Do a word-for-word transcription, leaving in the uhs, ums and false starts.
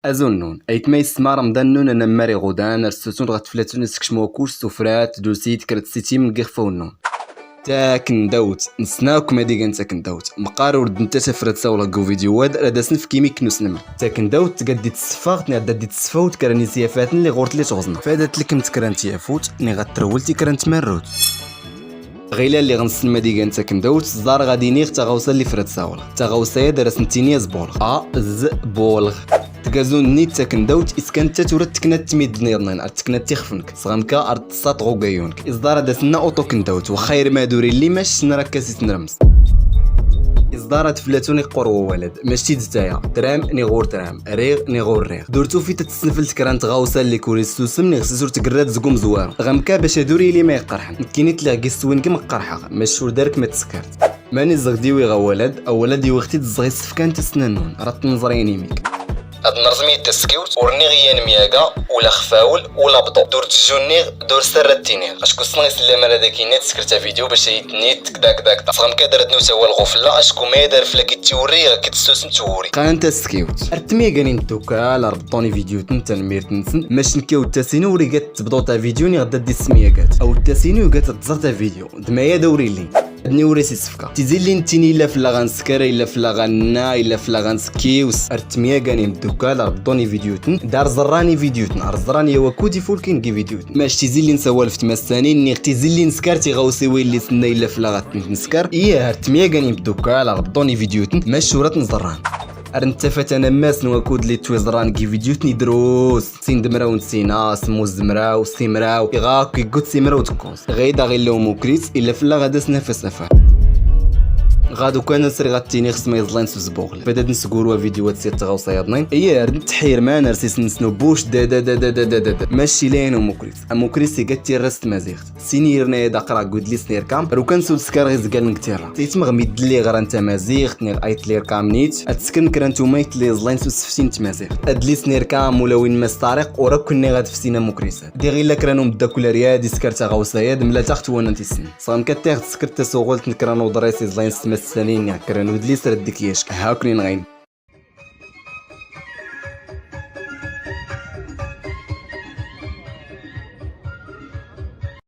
Azul nnun, aytma yessma Remḍan nnun anammar iɣudan, ar sutun ɣa teflatun ad skecmen wakk s tufrat, tdusit, kra tessitim n yixfawen nnun. Takndawt, nsnakum ad igan takndawt. Meqqar ur d-netta tafrat sawleɣ g uvidyu wad, rad as-nefk imik n uselman. Takndawt tga d-itseffeɣt, neɣ da d-itseffawt kra n isyafaten li ɣur tli tuɣẓna. Fad ad tlkem kra n tyafut, neɣ ad trewlti kra n tmarrut. Ɣilal li ɣ-nselmad igan takndawt, ẓar ɣad iniɣ taɣawsa li frat sawleɣ. Taɣawsa-ya dar as-ntini azbulɣ. Azbulɣ. Tgazun-nni d takndawt, is kan netta tura teknat tmid nniḍnin, ar teknat tixf-nk. Sɣamka ar tessaṭ ɣ ugayyu-nk. Iẓḍar ad as-nna uṭu-k n dawt, waxxa irmad ur illi, mac s nrakkas is nremz. Iẓḍar ad flatun iqqur wawalad, mac tidtaya, tram niɣ ur tram, riɣ niɣ ur riɣ. Dur tufit ad tesnflt kra n tɣawsa lli kur issusem, niɣ s ur tgrad zg umezwaru. Ɣamka bac ad ur ili ma iqqerḥen. Nekkini tliɣ gis swingem qqerḥeɣ, mac ur dark ma teskart. Mani zɣ d iwiɣ awalad, awalad iwiɣ-t-id zɣ isefkan tasna nnun, rad tnẓr yan imik. Ad nrẓm yid taskiwt, ur nniɣ yan myaga, ula xfawel, ula bḍu. Dur tjunniɣ, dur sarrat tiniɣ. Acku ssneɣ isellama rad ak-inna tskert avidyu bac ay tnit, kda, kda, kda. Sɣamka ad rad newt awal ɣ ufella, acku ma yad ar flak ittiwri, ak-id ssusem twuri. Qan taskiwt. Ar tmyagan imddukal, ar bḍḍun ividyuten, tanmirt-nsen. Mac nekk awttas-inu ur iga tbḍut avidyu, niɣ da d-ismyagat. Awttas-inu iga tẓert avidyu. D ma yad ur illi. Ad niwris isefka. Tizillin ttini illa fella ɣa nsker, illa fella ɣa nna, illa fella ɣa nskiws. Ar tmyagan imddukal, ar bḍḍun ividyuten, d ar ẓrran ividyuten, ar ẓrran yaw akud ifulkin g ividyuten. Mac tizillin sawal f tmassanin, niɣ tizillin skar tiɣawsiwin li s nna illa fella ɣa tent nsker. Iyah, ar tmyagan imddukal, ar bḍḍun ividyuten, mac ur at nẓrran. Ar nttafat anammas n wakud li ttwiẓrran g ividyuten idrus. Sin d mraw n ssina, semmus d mraw, simraw, iɣ akk iggut simraw d kkuẓ. Ɣid aɣ illa umukris, illa fella ɣad as nafas afar. Ɣad ukan asri ɣad tiniɣ s ma iẓlayn s uzbuɣl. Bad ad nsguru avidyuwat s yat tɣawsa yaḍnin. Iyah, ar nttḥir ma ners isem-nsen ubuc, da, da, da. Mac ila yan umukris. Amukris iga tirra s tmaziɣt. Sin yirna yad aqraq g udlis n irkam, rukan s ulskar ɣ izgalen g tirra. Taytmeɣ mi d-lliɣ ɣran tamaziɣt, niɣ ayt lirkam nit, ad tskren kra n tumayt li iẓlayn s usefti n tmaziɣt. Adlis n irkam ula win Mass Ṭariq, ur akk nniɣ ad fsin amukris. Diɣ illa kra n umeddakel ar yad isker taɣawsa yad, mla taɣ twanant issen. Sɣamka tiɣ tskert tasuɣult n kra n uḍris iẓlayn s tmassanin, niɣ kra n udlis rad dik yacek. Hakni nɣin.